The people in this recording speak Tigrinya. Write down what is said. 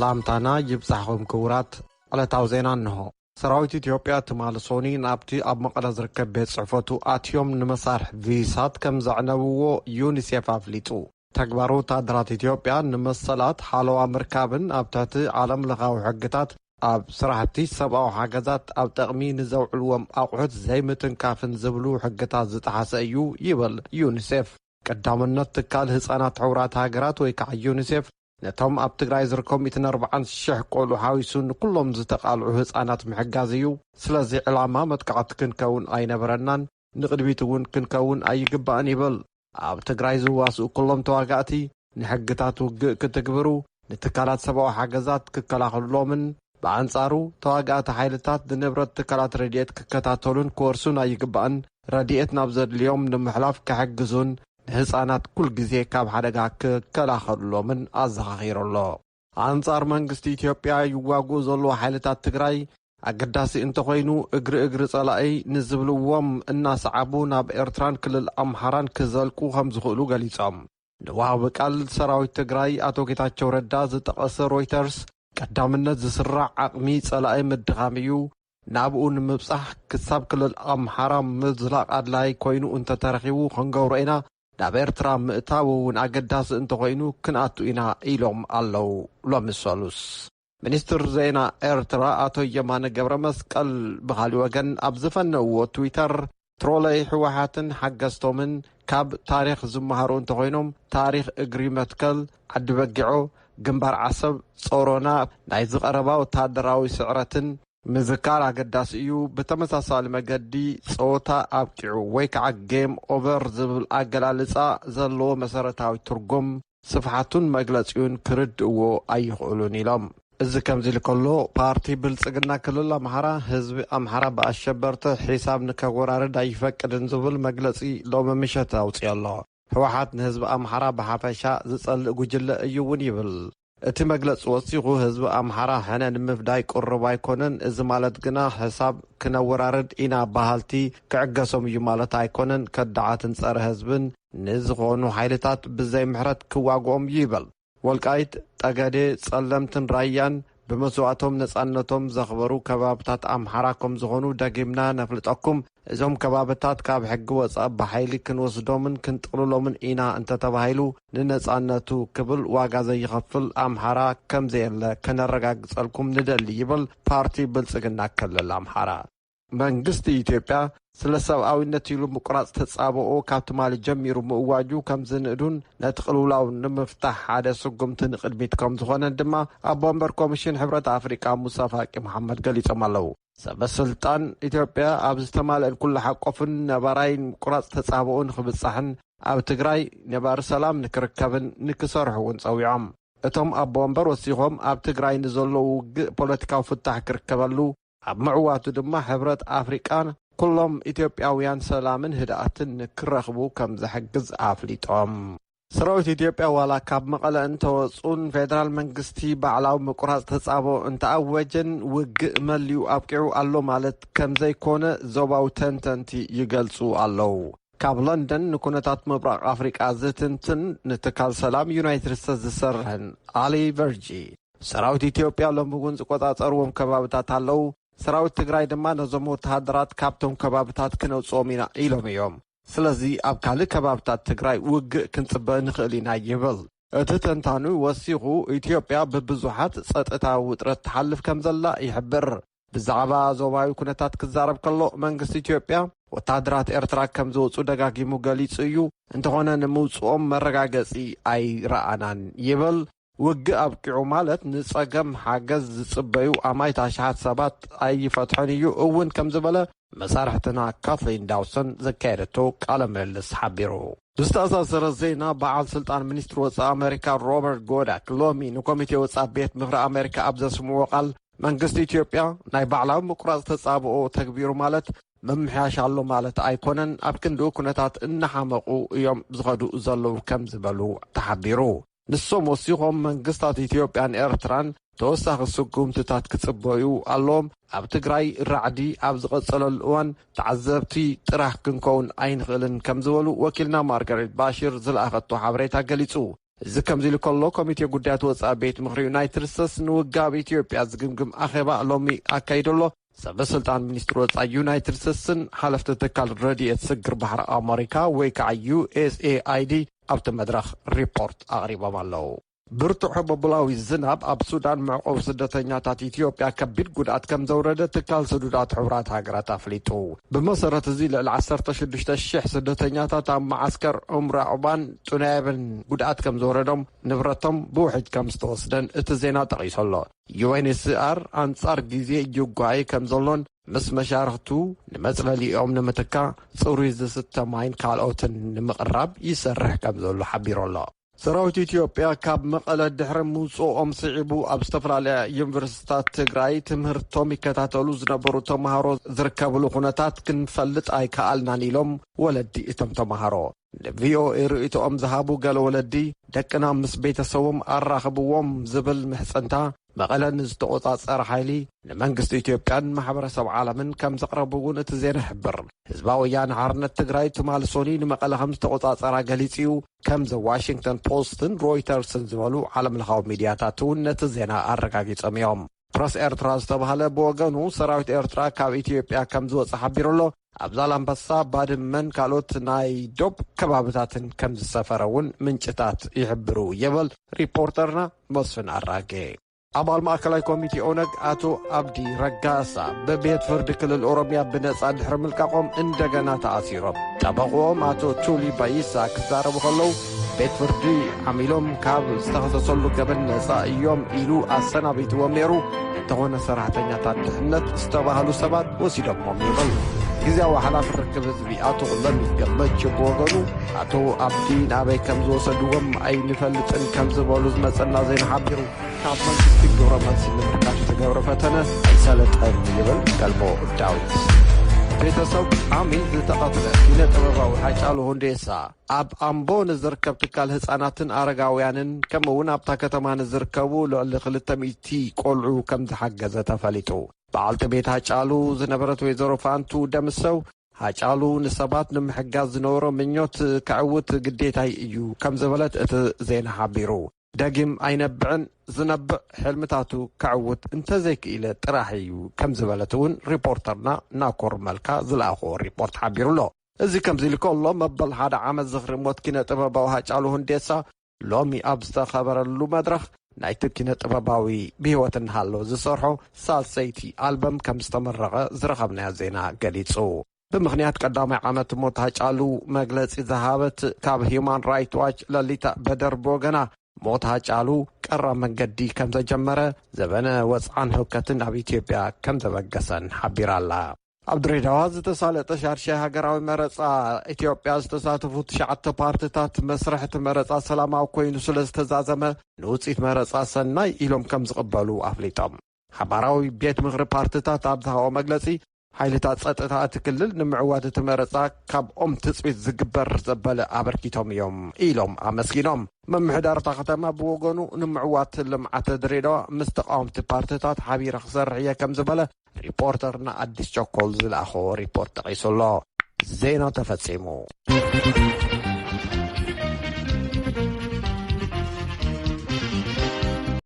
ሰላምታና ይብጻሕኹም ክቡራት። ዕለታዊ ዜና እንሆ። ሰራዊት ኢትዮጵያ ትማሊ ሶኒ ናብቲ ኣብ መቐለ ዝርከብ ቤት ጽሕፈቱ ኣትዮም ንመሳርሒ ቪሳት ከም ዘዕነውዎ ዩኒሴፍ ኣፍሊጡ። ተግባር ወታደራት ኢትዮጵያ ንመሰላት ሓለዋ ምርካብን ኣብ ትሕቲ ዓለም ለኻዊ ሕግታት ኣብ ስራሕቲ ሰብኣዊ ሓገዛት ኣብ ጠቕሚ ንዘውዕልዎም ኣቑሑት ዘይምትንካፍን ዝብሉ ሕግታት ዝጠሓሰ እዩ ይብል ዩኒሴፍ። ቀዳምነት ትካል ህጻናት ሕቡራት ሃገራት ወይ ከዓ ዩኒሴፍ ነቶም ኣብ ትግራይ ዝርከቡ ሚእትን ኣርባዓን ሽሕ ቆልዑ ሓዊሱ ንኩሎም ዝተቓልዑ ህጻናት ምሕጋዝ እዩ። ስለዚ ዕላማ መጥቃዕቲ ክንከውን ኣይነበረናን፣ ንቕድሚት እውን ክንከውን ኣይግባእን ይብል። ኣብ ትግራይ ዝዋስኡ ኩሎም ተዋጋእቲ ንሕግታት ውግእ ክትግብሩ፣ ንትካላት ሰብኣዊ ሓገዛት ክከላኸሉሎምን ብኣንጻሩ ተዋጋእቲ ሓይልታት ንንብረት ትካላት ረድኤት ክከታተሉን ክወርሱን ኣይግባእን። ረድኤት ናብ ዘድልዮም ንምሕላፍ ክሕግዙን ንህጻናት ኩል ግዜ ካብ ሓደጋ ክከላኸሉሎምን ኣዘኻኺሩ ኣሎ። ኣንጻር መንግስቲ ኢትዮጵያ ይዋግኡ ዘለዉ ሓይልታት ትግራይ ኣገዳሲ እንተኾይኑ፣ እግሪ እግሪ ጸላኢ ንዝብልዎም እናሰዓቡ ናብ ኤርትራን ክልል ኣምሓራን ክዘልቁ ከም ዝኽእሉ ገሊጾም። ንወሃቢ ቃል ሰራዊት ትግራይ ኣቶ ጌታቸው ረዳ ዝጠቐሰ ሮይተርስ፣ ቀዳምነት ዝስራዕ ዓቕሚ ጸላኢ ምድኻም እዩ። ናብኡ ንምብጻሕ ክሳብ ክልል ኣምሓራ ምዝላቕ ኣድላይ ኮይኑ እንተተረኺቡ ክንገብሮ ኢና። ናብ ኤርትራ ምእታው እውን ኣገዳሲ እንተኾይኑ ክንኣቱ ኢና ኢሎም ኣለዉ። ሎሚ ሰሉስ ሚኒስትር ዜና ኤርትራ ኣቶ የማነ ገብረ መስቀል ብኻሊእ ወገን ኣብ ዝፈነውዎ ትዊተር፣ ትሮለይ ህወሓትን ሓገዝቶምን ካብ ታሪኽ ዝመሃሩ እንተኾይኖም፣ ታሪኽ እግሪ መትከል፣ ዓዲ በጊዖ፣ ግንባር ዓሰብ፣ ጾሮና፣ ናይ ዝቐረባ ወታደራዊ ስዕረትን ምዝካር ኣገዳሲ እዩ። ብተመሳሳሊ መገዲ፣ ጸወታ ኣብቂዑ ወይ ከዓ ጌም ኦቨር ዝብል ኣገላልጻ ዘለዎ መሰረታዊ ትርጉም፣ ስፍሓቱን መግለጺኡን ክርድእዎ ኣይኽእሉን ኢሎም። እዚ ከምዚ ኢሉ ከሎ፣ ፓርቲ ብልጽግና ክልል ኣምሓራ ህዝቢ ኣምሓራ ብኣሸበርቲ ሒሳብ ንከወራርድ ኣይፈቅድን ዝብል መግለጺ ሎሚ ምሸት ኣውጺኡ ኣሎ። ህወሓት ንህዝቢ ኣምሓራ ብሓፈሻ ዝጸልእ ጉጅለ እዩ እውን ይብል። እቲ መግለጺ ወሲኹ፣ ህዝቢ ኣምሓራ ሕነ ንምፍዳይ ቅሩብ ኣይኮነን፣ እዚ ማለት ግና ሕሳብ ክነወራርድ ኢና በሃልቲ ክዕገሶም እዩ ማለት ኣይኮነን፣ ከዳዓትን ጸረ ህዝብን ንዝኾኑ ሓይልታት ብዘይ ምሕረት ክዋግኦም እዩ ይብል። ወልቃይት፣ ጠገዴ፣ ጸለምትን ራያን ብመስዋእቶም ነጻነቶም ዘኽበሩ ከባብታት ኣምሓራ ከም ዝኾኑ ደጊምና ነፍልጠኩም። እዞም ከባብታት ካብ ሕጊ ወጻኢ ብሓይሊ ክንወስዶምን ክንጥቕልሎምን ኢና እንተተባሂሉ፣ ንነጻነቱ ክብል ዋጋ ዘይኸፍል ኣምሓራ ከም ዘየለ ከነረጋግጸልኩም ንደሊ ይብል ፓርቲ ብልጽግና ክልል ኣምሓራ። መንግስቲ ኢትዮጵያ ስለ ሰብኣዊነት ኢሉ ምቁራጽ ተጻብኦ ካብ ትማሊ ጀሚሩ ምእዋጁ ከም ዝንእዱን ነቲ ቅልውላው ንምፍታሕ ሓደ ስጉምቲ ንቕድሚት ከም ዝኾነን ድማ ኣቦ ወንበር ኮሚሽን ሕብረት ኣፍሪቃ ሙሳ ፋቂ መሓመድ ገሊጾም ኣለዉ። ሰበ ስልጣን ኢትዮጵያ ኣብ ዝተማልአን ኩሉ ሓቆፍን ነባራይን ምቁራጽ ተጻብኦ ንኽብጻሕን ኣብ ትግራይ ነባሪ ሰላም ንክርከብን ንክሰርሑ እውን ጸዊዖም። እቶም ኣቦ ወንበር ወሲኾም፣ ኣብ ትግራይ ንዘሎ ውግእ ፖለቲካዊ ፍታሕ ክርከበሉ፣ ኣብ ምዕዋቱ ድማ ሕብረት ኣፍሪቃን ኩሎም ኢትዮጵያውያን ሰላምን ህድኣትን ንክረኽቡ ከም ዝሕግዝ ኣፍሊጦም። ሰራዊት ኢትዮጵያ ዋላ ካብ መቐለ እንተወፁን ፌደራል መንግስቲ ባዕላዊ ምቁራፅ ተፃብኦ እንተኣወጀን ውግእ መሊኡ ኣብቂዑ ኣሎ ማለት ከም ዘይኮነ ዞባዊ ተንተንቲ ይገልፁ ኣለዉ። ካብ ለንደን ንኩነታት ምብራቕ ኣፍሪቃ ዝትንትን ንትካል ሰላም ዩናይትድ ስቴትስ ዝሰርሕን ኣሊ ቨርጂ፣ ሰራዊት ኢትዮጵያ ሎሚ እውን ዝቆጻጸርዎም ከባብታት ኣለዉ። ሰራዊት ትግራይ ድማ ነዞም ወተሃደራት ካብቶም ከባብታት ክነውጽኦም ኢና ኢሎም እዮም። ስለዚ ኣብ ካልእ ከባብታት ትግራይ ውግእ ክንጽበ ንኽእል ኢና ይብል። እቲ ተንታኒ ወሲኹ፣ ኢትዮጵያ ብብዙሓት ጸጥታዊ ውጥረት ትሓልፍ ከም ዘላ ይሕብር። ብዛዕባ ዞባዊ ኩነታት ክዛረብ ከሎ፣ መንግስቲ ኢትዮጵያ ወተሃደራት ኤርትራ ከም ዝወጹ ደጋጊሙ ገሊጹ እዩ። እንተኾነ ንምውጽኦም መረጋገጺ ኣይረኣናን ይብል። ውግእ ኣብቂዑ ማለት ንጸገም ሓገዝ ዝጽበዩ ኣማኢት ኣሽሓት ሰባት ኣይፈትሖን እዩ እውን ከም ዝበለ መሳርሕትና ካትሊን ዳውሰን ዘካየደቶ ቃለ ምልልስ ሓቢሩ። ብዝተኣሳሰረ ዜና፣ በዓል ስልጣን ሚኒስትሪ ወጻኢ ኣሜሪካ ሮበርት ጎዳክ ሎሚ ንኮሚቴ ወጻኢ ቤት ምኽሪ ኣሜሪካ ኣብ ዘስምዎ ቃል፣ መንግስቲ ኢትዮጵያ ናይ ባዕላዊ ምቁራጽ ተጻብኦ ተግቢሩ ማለት ምምሕያሽ ኣሎ ማለት ኣይኮነን፣ ኣብ ክንድኡ ኩነታት እናሓመቑ እዮም ዝኸዱ ዘለዉ ከም ዝበሉ ተሓቢሩ። ንሶም ወሲኾም መንግስታት ኢትዮጵያን ኤርትራን ተወሳኺ ስጉምትታት ክጽበዩ ኣለዎም። ኣብ ትግራይ ራዕዲ ኣብ ዝቐጸለሉ እዋን ተዓዘብቲ ጥራሕ ክንከውን ኣይንኽእልን ከም ዝበሉ ወኪልና ማርጋሬት ባሽር ዝለኣኸቶ ሓበሬታ ገሊጹ። እዚ ከምዚ ኢሉ ከሎ፣ ኮሚቴ ጉዳያት ወጻኢ ቤት ምኽሪ ዩናይትድ ስቴትስ ንውግእ ኣብ ኢትዮጵያ ዝግምግም ኣኼባ ሎሚ ኣካይዱ ኣሎ። ሰበ ስልጣን ሚኒስትሪ ወጻኢ ዩናይትድ ስቴትስን ሓለፍቲ ትካል ረድኤት ስግር ባሕሪ ኣመሪካ ወይ ከዓ ዩ ኤስ ኤ ኣይ ዲ ኣብቲ መድረኽ ሪፖርት ኣቕሪቦም ኣለዉ። ብርቱዕ ህቦብላዊ ዝናብ ኣብ ሱዳን መዕቆቢ ስደተኛታት ኢትዮጵያ ከቢድ ጉድኣት ከም ዘውረደ ትካል ስዱዳት ሕቡራት ሃገራት ኣፍሊጡ። ብመሰረት እዚ፣ ልዕሊ ዓሰርተ ሽዱሽተ ሽሕ ስደተኛታት ኣብ መዓስከር ዑምራ ዑባን ጡናይብን ጉድኣት ከም ዝወረዶም፣ ንብረቶም ብውሕጅ ከም ዝተወስደን እቲ ዜና ጠቒሱ ኣሎ። ዩ ኤን ኤች ሲ ኣር ኣንጻር ግዜ ይጓየ ከም ዘሎን ምስ መሻርኽቱ ንመጽለሊኦም ንምትካ ጽሩይ ዝስተ ማይን ካልኦትን ንምቕራብ ይሰርሕ ከም ዘሎ ሓቢሩ ኣሎ። ሰራዊት ኢትዮጵያ ካብ መቐለ ድሕሪ ምውጽኦም ስዒቡ ኣብ ዝተፈላለያ ዩኒቨርሲቲታት ትግራይ ትምህርቶም ይከታተሉ ዝነበሩ ተምሃሮ ዝርከብሉ ኩነታት ክንፈልጥ ኣይከኣልናን ኢሎም ወለዲ እቶም ተምሃሮ። ንቪኦኤ ርእይቶኦም ዝሃቡ ገለ ወለዲ፣ ደቅና ምስ ቤተሰቦም ኣራኽብዎም ዝብል ምሕጽንታ መቐለ ንዝተቖጻጸረ ሓይሊ ንመንግስቲ ኢትዮጵያን ማሕበረሰብ ዓለምን ከም ዘቕረቡ እውን እቲ ዜና ይሕብር። ህዝባዊ ወያነ ሓርነት ትግራይ ትማሊ ሶኒ ንመቐለ ከም ዝተቖጻጸራ ገሊጹ እዩ። ከም ዘ ዋሽንግተን ፖስትን ሮይተርስን ዝበሉ ዓለምለኻዊ ሚድያታት እውን ነቲ ዜና ኣረጋጊጾም እዮም። ፕረስ ኤርትራ ዝተባህለ ብወገኑ፣ ሰራዊት ኤርትራ ካብ ኢትዮጵያ ከም ዝወጸ ሓቢሩ ኣሎ። ኣብ ዛላምበሳ፣ ባድመን ካልኦት ናይ ዶብ ከባብታትን ከም ዝሰፈረ እውን ምንጭታት ይሕብሩ፣ ይብል ሪፖርተርና መስፍን ኣራጌ። ኣባል ማእከላይ ኮሚቴ ኦነግ ኣቶ ኣብዲ ረጋሳ፣ ብቤት ፍርዲ ክልል ኦሮሚያ ብነጻ ድሕሪ ምልቃቖም እንደገና ተኣሲሮም። ጠበቕኦም ኣቶ ቱሊ ባይሳ ክዛረቡ ከለዉ፣ ቤት ፍርዲ ዓሚሎም ካብ ዝተኸሰሰሉ ገበን ነጻ እዮም ኢሉ ኣሰናቢትዎም ነይሩ። እንተኾነ፣ ሰራሕተኛታት ድሕነት ዝተባህሉ ሰባት ወሲዶሞም ይብል። ግዜያዊ ሓላፊ ርክብ ህዝቢ ኣቶ ለሚ ገመቹ ብወገኑ፣ ኣቶ ኣብዲ ናበይ ከም ዝወሰድዎም ኣይንፈልጥን ከም ዝበሉ ዝመጸና ዜና ሓቢሩ። ካብ መንግስቲ ግብረ መልሲ ንምርካብ ዝተገብረ ፈተነ ኣይሰለጠን ይብል ገልቦ ዳዊት። ቤተሰብ ዓሚ ዝተቐትለ ኪነ ጥበባዊ ሃጫሉ ሁንዴሳ ኣብ ኣምቦ ንዝርከብ ትካል ህጻናትን ኣረጋውያንን፣ ከምኡ እውን ኣብታ ከተማ ንዝርከቡ ልዕሊ ክልተ ሚእቲ ቆልዑ ከም ዝሓገዘ ተፈሊጡ። በዓልቲ ቤት ሃጫሉ ዝነበረት ወይዘሮ ፋንቱ ደምሰው፣ ሃጫሉ ንሰባት ንምሕጋዝ ዝነበሮ ምኞት ከዕውት ግዴታይ እዩ ከም ዝበለት እቲ ዜና ሓቢሩ። ደጊም ኣይነብዕን፣ ዝነብዕ ሕልምታቱ ከዕውት እንተዘይክኢለ ጥራሕ እዩ ከም ዝበለት እውን ሪፖርተርና ናኮር መልካ ዝለኣኾ ሪፖርት ሓቢሩ ኣሎ። እዚ ከምዚ ኢሉ ከሎ፣ መበል ሓደ ዓመት ዝኽሪ ሞት ኪነ ጥበባዊ ሃጫሉ ሁንዴሳ ሎሚ ኣብ ዝተኸበረሉ መድረኽ፣ ናይቲ ኪነ ጥበባዊ ብህይወት እናሃለወ ዝሰርሖ ሳልሰይቲ ኣልበም ከም ዝተመረቐ ዝረኸብናዮ ዜና ገሊጹ። ብምኽንያት ቀዳማይ ዓመት ሞት ሃጫሉ መግለጺ ዝሃበት ካብ ሂዩማን ራይት ዋች ለሊታ በደር ብወገና፣ ሞት ሃጫሉ ቀራ መንገዲ ከም ዘጀመረ፣ ዘበነ ወጽዓን ህውከትን ኣብ ኢትዮጵያ ከም ዘበገሰን ሓቢራ ኣላ። ኣብ ድሬዳዋ ዝተሳለጠ ሻድሻይ ሃገራዊ መረጻ፣ ኢትዮጵያ ዝተሳተፉ ትሽዓተ ፓርትታት መስርሕ እቲ መረጻ ሰላማዊ ኮይኑ ስለ ዝተዛዘመ፣ ንውጽኢት መረጻ ሰናይ ኢሎም ከም ዝቕበሉ ኣፍሊጦም። ሓባራዊ ቤት ምኽሪ ፓርትታት ኣብ ዝሃቦ መግለጺ፣ ሓይልታት ጸጥታ እቲ ክልል ንምዕዋት እቲ መረጻ ካብኦም ትጽቢት ዝግበር ዘበለ ኣበርኪቶም እዮም ኢሎም ኣመስጊኖም። ምምሕዳር እታ ከተማ ብወገኑ፣ ንምዕዋት ልምዓት ድሬዳዋ ምስ ተቃወምቲ ፓርትታት ሓቢረ ክሰርሕ እየ ከም ዝበለ ሪፖርተርና ኣዲስ ቸኮል ዝለኣኾ ሪፖርት ጠቒሱ ኣሎ። ዜና ተፈጺሙ።